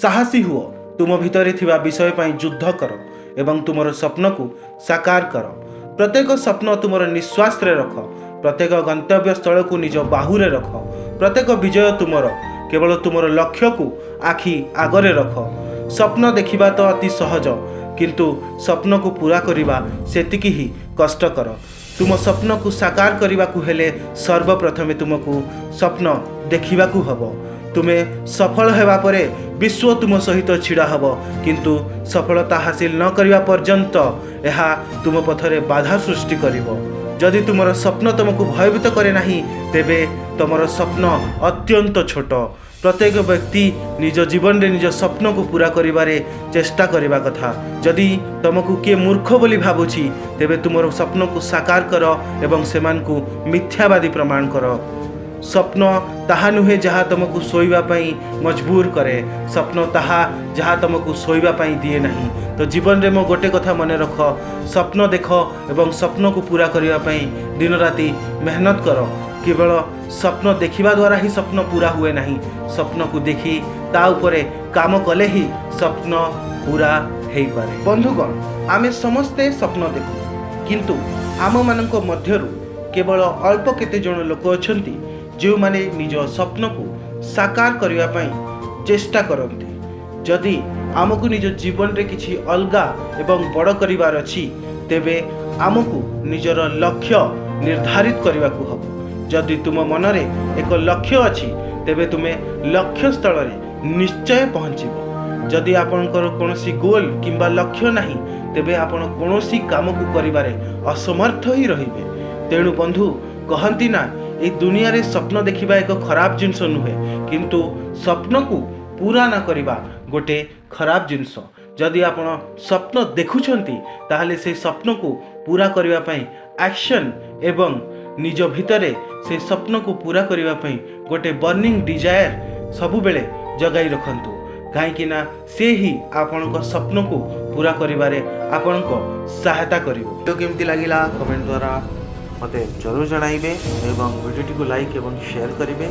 ସାହସୀ ହୁଅ, ତୁମ ଭିତରେ ଥିବା ବିଷୟ ପାଇଁ ଯୁଦ୍ଧ କର ଏବଂ ତୁମର ସ୍ୱପ୍ନକୁ ସାକାର କର। ପ୍ରତ୍ୟେକ ସ୍ୱପ୍ନ ତୁମର ନିଶ୍ୱାସରେ ରଖ। ପ୍ରତ୍ୟେକ ଗନ୍ତବ୍ୟ ସ୍ଥଳକୁ ନିଜ ବାହୁରେ ରଖ। ପ୍ରତ୍ୟେକ ବିଜୟ ତୁମର, କେବଳ ତୁମର ଲକ୍ଷ୍ୟକୁ ଆଖି ଆଗରେ ରଖ। ସ୍ୱପ୍ନ ଦେଖିବା ତ ଅତି ସହଜ, କିନ୍ତୁ ସ୍ୱପ୍ନକୁ ପୂରା କରିବା ସେତିକି ହିଁ କଷ୍ଟକର। ତୁମ ସ୍ୱପ୍ନକୁ ସାକାର କରିବାକୁ ହେଲେ ସର୍ବପ୍ରଥମେ ତୁମକୁ ସ୍ୱପ୍ନ ଦେଖିବାକୁ ହେବ। ତୁମେ ସଫଳ ହେବା ପରେ ବିଶ୍ୱ ତୁମ ସହିତ ଛିଡ଼ା ହେବ, କିନ୍ତୁ ସଫଳତା ହାସିଲ ନ କରିବା ପର୍ଯ୍ୟନ୍ତ ଏହା ତୁମ ପଥରେ ବାଧା ସୃଷ୍ଟି କରିବ। ଯଦି ତୁମର ସ୍ୱପ୍ନ ତୁମକୁ ଭୟଭୀତ କରେ ନାହିଁ, ତେବେ ତୁମର ସ୍ୱପ୍ନ ଅତ୍ୟନ୍ତ ଛୋଟ। ପ୍ରତ୍ୟେକ ବ୍ୟକ୍ତି ନିଜ ଜୀବନରେ ନିଜ ସ୍ୱପ୍ନକୁ ପୂରା କରିବାରେ ଚେଷ୍ଟା କରିବା କଥା। ଯଦି ତୁମକୁ କିଏ ମୂର୍ଖ ବୋଲି ଭାବୁଛି, ତେବେ ତୁମର ସ୍ୱପ୍ନକୁ ସାକାର କର ଏବଂ ସେମାନଙ୍କୁ ମିଥ୍ୟାବାଦୀ ପ୍ରମାଣ କର। ସ୍ୱପ୍ନ ତାହା ନୁହେଁ ଯାହା ତୁମକୁ ଶୋଇବା ପାଇଁ ମଜବୁର କରେ, ସ୍ୱପ୍ନ ତାହା ଯାହା ତୁମକୁ ଶୋଇବା ପାଇଁ ଦିଏ ନାହିଁ। ତ ଜୀବନରେ ମୋ ଗୋଟେ କଥା ମନେ ରଖ, ସ୍ୱପ୍ନ ଦେଖ ଏବଂ ସ୍ୱପ୍ନକୁ ପୂରା କରିବା ପାଇଁ ଦିନରାତି ମେହନତ କର। କେବଳ ସ୍ୱପ୍ନ ଦେଖିବା ଦ୍ୱାରା ହିଁ ସ୍ୱପ୍ନ ପୂରା ହୁଏ ନାହିଁ, ସ୍ୱପ୍ନକୁ ଦେଖି ତା ଉପରେ କାମ କଲେ ହିଁ ସ୍ୱପ୍ନ ପୂରା ହେଇପାରେ। ବନ୍ଧୁଗଣ, ଆମେ ସମସ୍ତେ ସ୍ୱପ୍ନ ଦେଖୁ, କିନ୍ତୁ ଆମମାନଙ୍କ ମଧ୍ୟରୁ କେବଳ ଅଳ୍ପ କେତେଜଣ ଲୋକ ଅଛନ୍ତି ଯେଉଁମାନେ ନିଜ ସ୍ୱପ୍ନକୁ ସାକାର କରିବା ପାଇଁ ଚେଷ୍ଟା କରନ୍ତି। ଯଦି ଆମକୁ ନିଜ ଜୀବନରେ କିଛି ଅଲଗା ଏବଂ ବଡ଼ କରିବାର ଅଛି, ତେବେ ଆମକୁ ନିଜର ଲକ୍ଷ୍ୟ ନିର୍ଦ୍ଧାରିତ କରିବାକୁ ହେବ। ଯଦି ତୁମ ମନରେ ଏକ ଲକ୍ଷ୍ୟ ଅଛି, ତେବେ ତୁମେ ଲକ୍ଷ୍ୟସ୍ଥଳରେ ନିଶ୍ଚୟ ପହଞ୍ଚିବ। ଯଦି ଆପଣଙ୍କର କୌଣସି ଗୋଲ୍ କିମ୍ବା ଲକ୍ଷ୍ୟ ନାହିଁ, ତେବେ ଆପଣ କୌଣସି କାମକୁ କରିବାରେ ଅସମର୍ଥ ହିଁ ରହିବେ। ତେଣୁ ବନ୍ଧୁ, କହନ୍ତି ନା, ଏଇ ଦୁନିଆରେ ସ୍ୱପ୍ନ ଦେଖିବା ଏକ ଖରାପ ଜିନିଷ ନୁହେଁ, କିନ୍ତୁ ସ୍ୱପ୍ନକୁ ପୂରା ନ କରିବା ଗୋଟେ ଖରାପ ଜିନିଷ। ଯଦି ଆପଣ ସ୍ୱପ୍ନ ଦେଖୁଛନ୍ତି, ତାହେଲେ ସେ ସ୍ୱପ୍ନକୁ ପୂରା କରିବା ପାଇଁ ଆକ୍ସନ୍ ଏବଂ ନିଜ ଭିତରେ ସେ ସ୍ୱପ୍ନକୁ ପୂରା କରିବା ପାଇଁ ଗୋଟେ ବର୍ଣ୍ଣିଂ ଡିଜାୟାର ସବୁବେଳେ ଜଗାଇ ରଖନ୍ତୁ, କାହିଁକି ନା ସେ ହିଁ ଆପଣଙ୍କ ସ୍ୱପ୍ନକୁ ପୂରା କରିବାରେ ଆପଣଙ୍କ ସହାୟତା କରିବ। ଭିଡ଼ିଓ କେମିତି ଲାଗିଲା, କମେଣ୍ଟ ଦ୍ୱାରା ମୋତେ ଜରୁର ଜଣାଇବେ ଏବଂ ଭିଡ଼ିଓଟିକୁ ଲାଇକ୍ ଏବଂ ସେୟାର କରିବେ।